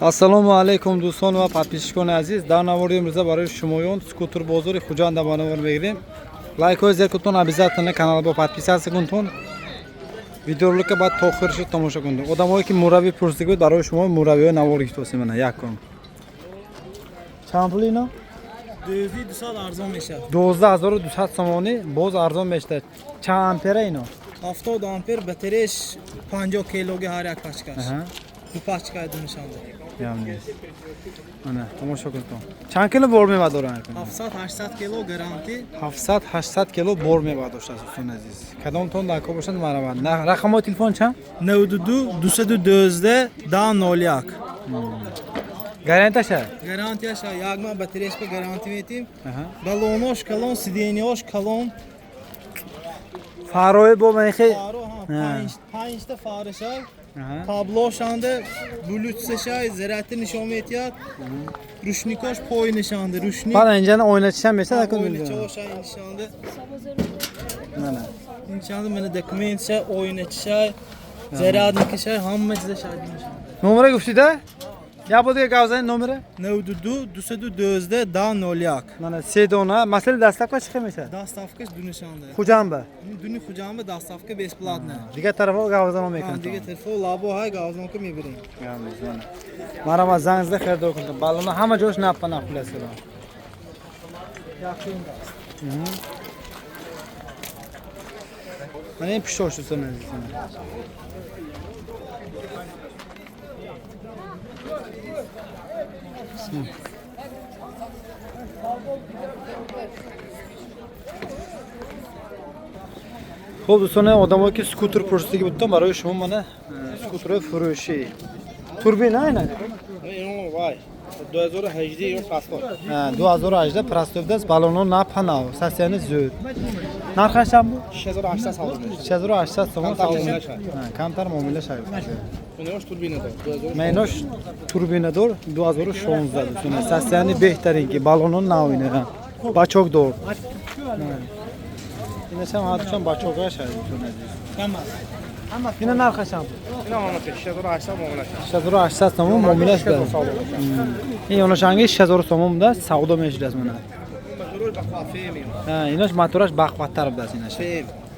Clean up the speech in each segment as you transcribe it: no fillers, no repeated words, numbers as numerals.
Ассалому алайкум, дӯстон ва подписчикони азиз. Дар навори имрӯза барои шумоён скутер бозори Хуҷанда ба навор мегирем. Лайкҳои зер кунтон, обязательно каналро подписаться кунтон. Видеоролика баъд то охирша тамошо кунтон. Одамое ки муравӣ пурсида буд, барои шумо муравиҳои навор гирифтосем. Мана якум. Чанд пул ино? 1200 арзон мешавад. 12 200 сомонӣ боз арзон мешавад. Чанд ампера ино? 70 ампер, батареяш 50 килоги ҳар як пачкаш. Ду пачка дунишанда. Ям нест. Ана, тамошо кунтон. Чанд кило бор мебардоранд? 700 800 кило гарантӣ. 700 800 кило бор мебардоштааст, дӯстони азиз. Кадомтон дар кор бошанд, марҳамат. Рақамҳои телефон чанд? 92 212 10 01. Гарантияша? Гарантияш як моҳ батареяш ба гарантӣ метим. Балонош калон, сиденияш калон. Фарои бо мехи Фаро ҳа, панҷта фараша. Таблошанда блютсашай, зарядта нишон метиҳад. Рушникош пой нишонда, рушник. Баъд инҷа ойначишам мешавад акун. Ойначаошай нишонда. Мана. Нишонда мана документша, ойначишай, зарядникашай, ҳама чизашай нишонда. Номера гуфтида? Я бо дига гап занед номера? 92 212 10 01. Мана се дона. Масъали доставка чӣ хел мешавад? Доставкаш ду нишонда. Хуҷанба. Дуни Хуҷанба доставка бесплатная. Дигар тарафҳо гавзано мекунад. Дигар тарафҳо лабо ҳай гавзонка мебирем. Марҳамат, занг зада харидор кунед. Балона ҳама ҷош напа напул аст. Мана ин пиштош, дӯстони азиз. Хуб, дӯстоне, одамое ки скутер пурсидагӣ будтон, барои шумо мана скутерҳои фурӯшӣ. Турбина ина? Вай 2018 ё простой. 2018 простой будааст, балоно напанав, состояние зӯд. Нархаш чанд буд? 6800 савдо мешавад. 6800 сомон. Камтар муомила шавад. Камтар муомила шавад. Инош турбина дор. Майнош турбинадор 2016, дӯстоне. Состояние беҳтарин ки балоно нав ина. Бачок дор. Инашам ҳардушам бачокаш шавад, дӯстони азиз. Ина нархаш чанд буд? Ина ҳама 6800 муомила шавад. 6800 сомон муомила шудааст. Ин ёношанги 6000 сомон будааст, савдо мешудааст мана. Инош мотораш бақувваттар будааст инаш.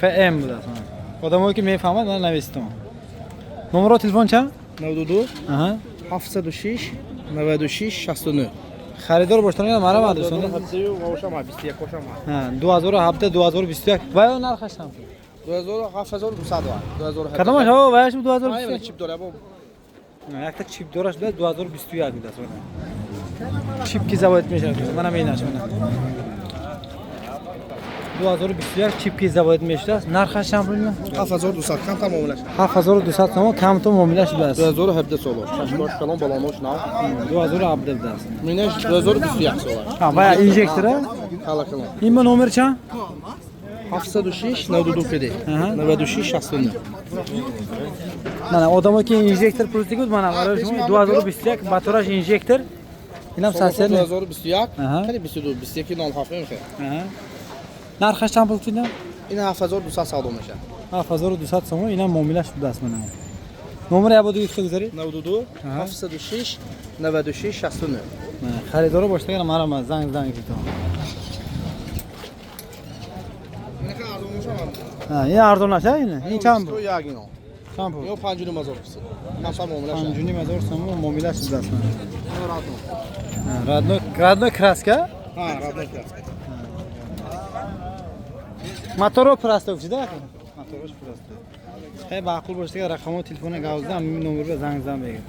ФМ будааст. Одамое ки мефаҳмад, мана навистон. Номеро телефон чанд? 92 706 96 69. Харидор боштон, марҳамат, дӯстон. 2017, 2021 ва ё нархаш чанд? 2200 ва. Кадомаш? О, ваяш 2021. Чип дора бо. Якта чип дораш будааст, 2021 будааст. Чип ки завод мешавад. Мана менаш мана. 2021 чип ки завод мешудааст. Нархаш чанд пул? 7200 камтар муомила шавад. 7200 сомон камтар муомила шудааст. 2017 солош. Шашкош калон, балонош нав. 2017 будааст. Минаш 2021 солош. Ҳа, вая инжектора? Кала калон. Ин ба номер чанд? 706 92 кд. 96 69. Мана одамое ки инжектор пурсидагӣ буд, мана барои шумо 2021 мотораш инжектор. Инам состояние 2021, хеле 22, 21 07 мешавад. Нархаш чанд пул гуфтед? Ин 7200 савдо мешавад. 7200 сомон инам муомила шудааст мана. Номер я буду гуфта гузаред? 92 706 96 69. Харидоро бошад, марҳамат, занг занг кунед. Ин арзон аст, ин? Ин чанд пул? 21 ино. Чанд пул? Ё 5500 киси. Камтар муомила шавад. 5500 сомон муомила шудааст. Родной, родной краска? Ҳа, родной краска. Моторо простой гуфтида? Моторош простой. Хеле маъқул бошад, рақамҳои телефони гавзда, ҳамин номерро занг зан бегиред.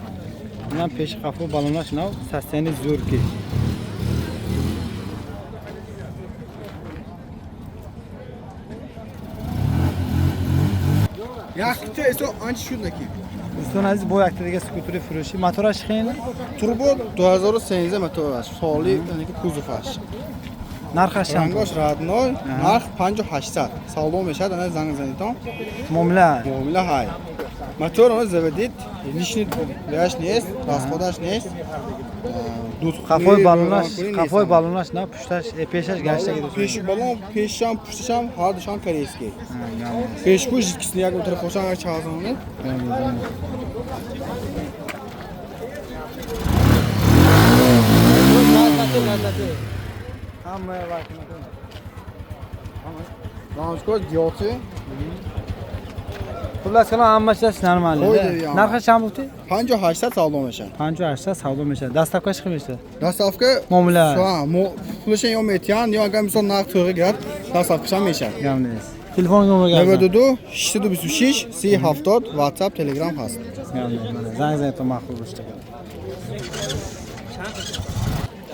Инам пеши қафо балонаш нав, состояние зӯр ки. Якта эсо анчи шуд наки. Дӯстони азиз, бо якта дига скутери фурӯшӣ. Мотораш хел? Турбо 2013 мотораш, соли яъне ки кузоваш. Нархаш чанд? Рангош родной, нарх 5800. Савдо мешавад, ана занг занитон. Муомила? Муомила ҳай. Мотор он заводит, лишний ваяш нест, расходаш нест. Қафои балонаш, қафои балонаш на, пушташ, пешаш гашта гирифт. Пеши балон, пешам, пушташам, ҳар душам корейский. Пешкӯш кисли як утра хошам як чазоне. Ҳама лайк мекунад. Лампочка диодӣ. Хуллас калом, ҳамааш нормально. Қойди, я. Нархаш чанд гуфтӣ? 5800 савдо мешавад. 5800 савдо мешавад. Доставка чӣ хел мешавад? Доставка Муомила. Пулашон ё метиҳанд, ё агар мисол нарх тӯғри гирад, доставка шам мешавад. Гап нест. Телефон номер гап. 92 626 30 70, WhatsApp, Telegram ҳаст. Гап нест. Мана, занг занед то маъқул бошад.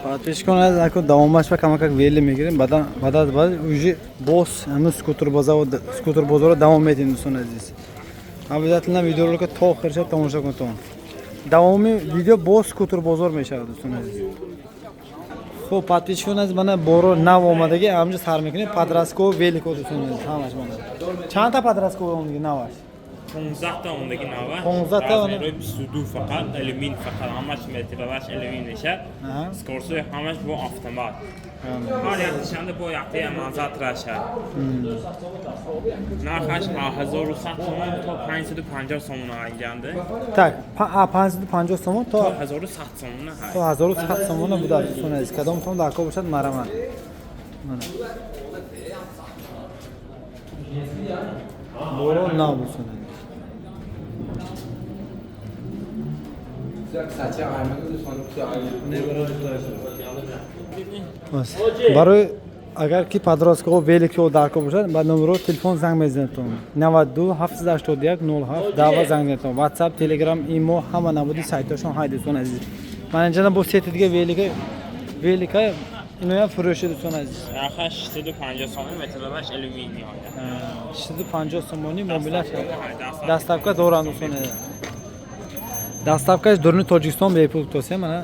Подписчикон аз ако давомаш ба камакак велик мегирем, баъдан баъд баъд уже боз ҳамин скутер боза, скутер бозорро давом медиҳем, дӯстони азиз. Обязательно видеоролика то охирша тамошо кунед. Давоми видео боз скутер бозор мешавад, дӯстони азиз. Хуб, подписчикон аз мана боро нав омадаги ҳамҷо сар мекунем. Подростковый велик о, дӯстони азиз, ҳамаш мана. Чандта подростковый омадаги наваш? 15 та омадаги нава. 15 та. Размер ои 22, фақат алюмин, фақат ҳамаш метралаш алюмин мешад. Скорость ои ҳамаш бо автомат. Ҳар якташанда бо яктаи назад рашад. Нархаш 1100 сомон то 550 сомон айганда. Так, 550 сомон то То 1100 сомона то ҳай. 1100 сомона буда, дӯстони азиз. Кадомтон дар кор бошад, мараман. Мана. Боро нав, дӯстони азиз. Бас. Барои агар ки подростково велик ҳо дар кор бошад, ба номеро телефон занг мезанедтон: 92 781 07 дава занг мезанедтон. WhatsApp, Telegram, имо, ҳама намуди сайтҳошон ҳай, дӯстони азиз. Ман инҷа бо сети дига велика, велика иноям фурӯши, дӯстони азиз. Нархаш 650 сомон, метралаш алюминий. 650 сомонӣ мобилаш. Доставка доранд, дӯстони азиз. Доставка ш дуруни Тоҷикистон бепул тосе. Мана,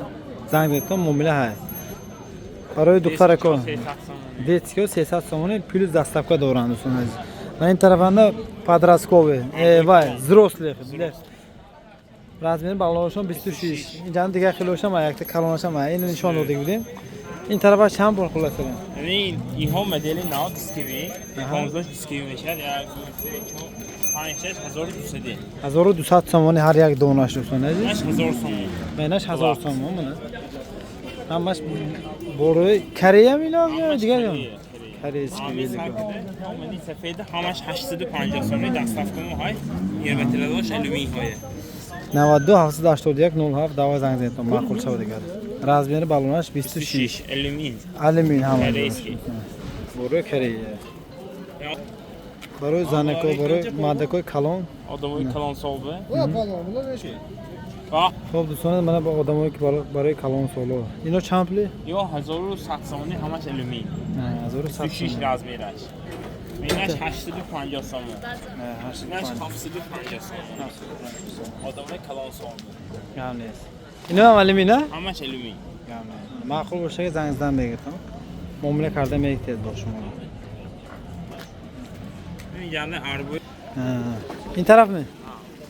занг занедтон, муомила ҳай. Барои духтарако 300 сомон. Детский 300 сомонӣ плюс доставка доранд, дӯстони азиз. Ва ин тарафанда подростковый, вай, взрослых, размер балонашон 26. Инҷа дигар хелошам, якта калонашам ин нишон додик будем. Ин тарафаш чанд пул, хуллас? Яъне инҳо модели нав, дисковый, 15 дисковый мешавад. 1, 2, 3, 4, 5, 6, 1200. 1200 сомонӣ ҳар як донаш, дӯстони азиз. Инаш 1000 сомон. Инаш 1000 сомон. Мана, ҳамаш борои Кореям ино ё дигар корейский велико. Омади сафеда ҳамаш 850 сомон, доставка мо ҳай, метралаш алюминий ҳое. 92 781 07 дава занг занедтон, маъқул шава дигар. Размер и балонаш 26. 26 алюмин. Алюмин ҳама. Корейский. Борои Корея. Барои занако, барои мардакои калон. Одамои калонсолба. Ва Хоб, дӯстон, мана ба одамое ки барои калонсоло. Ино чанд пули? Ё 1100 сомонӣ, ҳамаш алюмин. 1100 26 сомон. Размер аш. Инаш 850 сомон. Инаш 750 сомон. Одамои калонсол. Гап нест. Ино ҳам алюмин, а? Ҳамаш алюмин. Гап нест. Маъқул боша ки занг задан мегиртам, муомила карда мегиртед бо шумо. Ин яъне арбо. Ин тараф ми?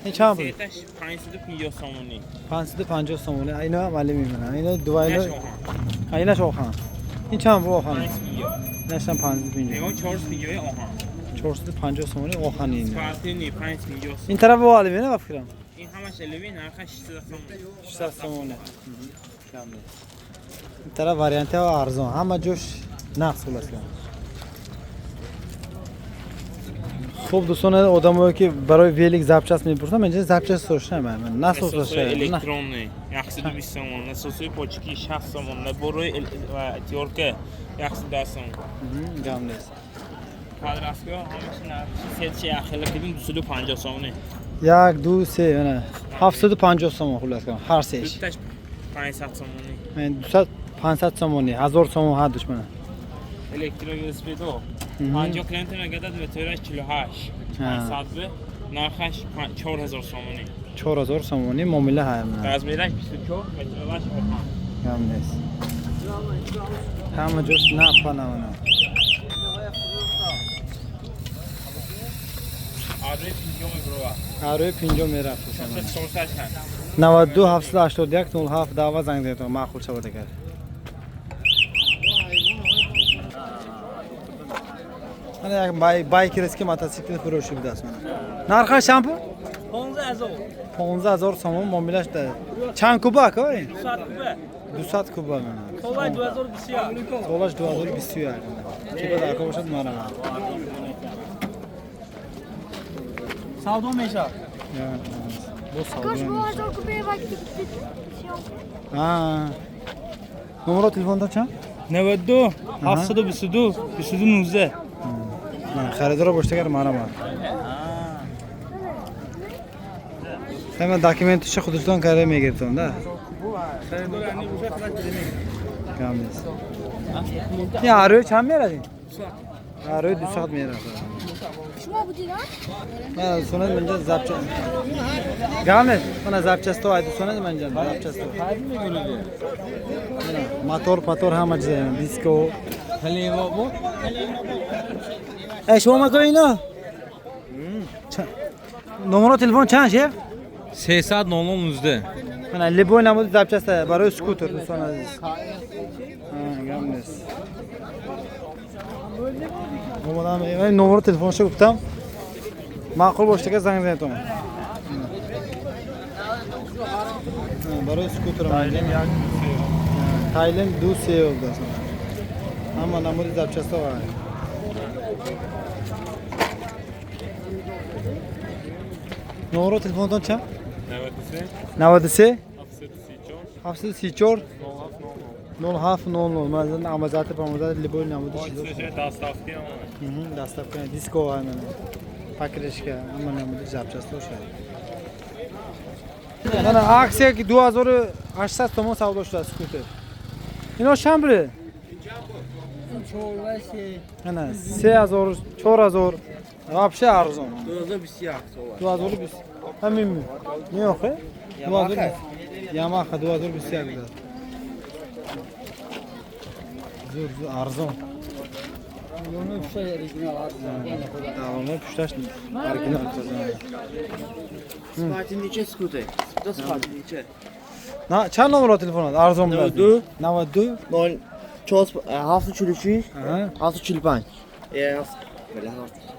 Ин чанд пул? Сеташ 550 сомонӣ. 550 сомонӣ. Ино ҳам алюмин, мана. Ино дувайло. Инаш оҳан. Инаш оҳан. Ин чанд пул оҳан? 550. Инашам 550. Ё 450 оҳан. 450 сомонӣ оҳани ин. Спортивный 550 сомон. Ин тараф бо алюмин, ба фикрам. Ин ҳамаш алюмин, нархаш 600 сомон. 600 сомонӣ. Кам нест. Ин тараф вариантҳо арзон, ҳама ҷош нақс, хулоса. Хуб, дӯстон, одамое ки барои велик запчасть мепурсам, инҷа запчасть сошна насос. Насосҳои электронный 120 сомон, насосҳои почки 60 сомон, набор ои отвёртка 110 сомон. Гам нест. Подростка ҳамаш нархи сетши яхела кидим 250 сомонӣ. Як, ду, се, ана 750 сомон, хуллас кардам, ҳар сеаш. Дуташ 500 сомонӣ. 200, 500 сомонӣ, 1000 сомон ҳардуш, мана. Электровелосипедо 50 километр мегардад, ветераш 48 500 бе, нархаш 4000 сомонӣ. 4000 сомонӣ, муомила ҳай, мана. Размер аш 24, метралаш оҳан. Гам нест, ҳама ҷош напана, мана. Арри 50 мебурова. Арӯи 50 мерафт. 400 чанд. 92 781 07 дава занг занед, маъқул шавад агар. Мана, як байкерский мотосикл фурӯшӣ будааст, мана. Нархаш чанд пул? 15 15000 сомон муомилаш да. Чанд куба ака ин? 200 куба. Солай 2021. Солаш 2021. Ки ба дар бошад марама. Савдо мешавад. Бо савдо. Кош 2000 кубе вақти. А. Номеро телефонта чанд? 92 722 22 19. Харидора боштагар марама. Ҳама документиша худустон карда мегиртон да? Кам нест. Ин ҳарӯи чанд мерадин? Ҳарӯи 200 мерад. Шумо будид, а? Ман дӯстонад манҷа запча. Гам нест. Мана запчасто ай дӯстонад манҷа запчасто. Мана мотор патор ҳама чиз диско. Эй шумо макои ино? Номеро телефон чанд шеф? 300 00 19. Мана любой намуди запчаста барои скутер дӯстон азиз. Гам нест. Омадам, номеро телефонша гуфтам. Маъқул боштага занг занетон. Барои скутер Тайлем 2 3 будааст. Ҳама намуди запчаста ва. Номеро телефонтон чанд? 93 93 734 734 07 00. Ман амазати памазати любой намуди чизо. Доставки ҳама. Доставка диско ва покрышка ҳама намуди запчасто шуд. Мана аксия ки 2800 сомон савдо шудааст скутер. Ино чанд буд? Ана 3000 4000 вообще арзон. 2021 2020 ҳамин не охе? 2020 Yamaha 2021 буд. Зур зур арзон. Давоми пушташ оригинал. Спатиниче скутер. До спатиниче. На чанд номер телефон арзон буд? 92 92 0 4 746 Аҳа. 745. Бела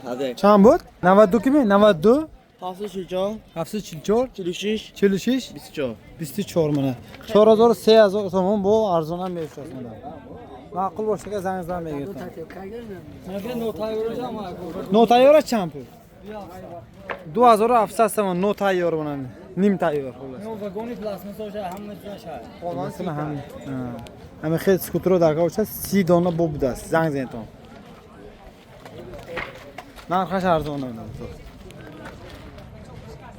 ҳаде. Чанд буд? 92 кими? 92 744 744 46 46 24. 24 мана. 4000 3000 сомон бо арзон ҳам мефурӯшад мана. Маъқул боштага занг зан мегиртам. Нотайёра чанд пул? 2700 сомон нотайёр мана. Ним тайёр хулас. Вагони пластмассаша ҳама чизаша. Масалан ҳам ҳами хел скутеро дар кор бошад 30 дона бо будааст. Занг занетон. Нархаш арзон набуд.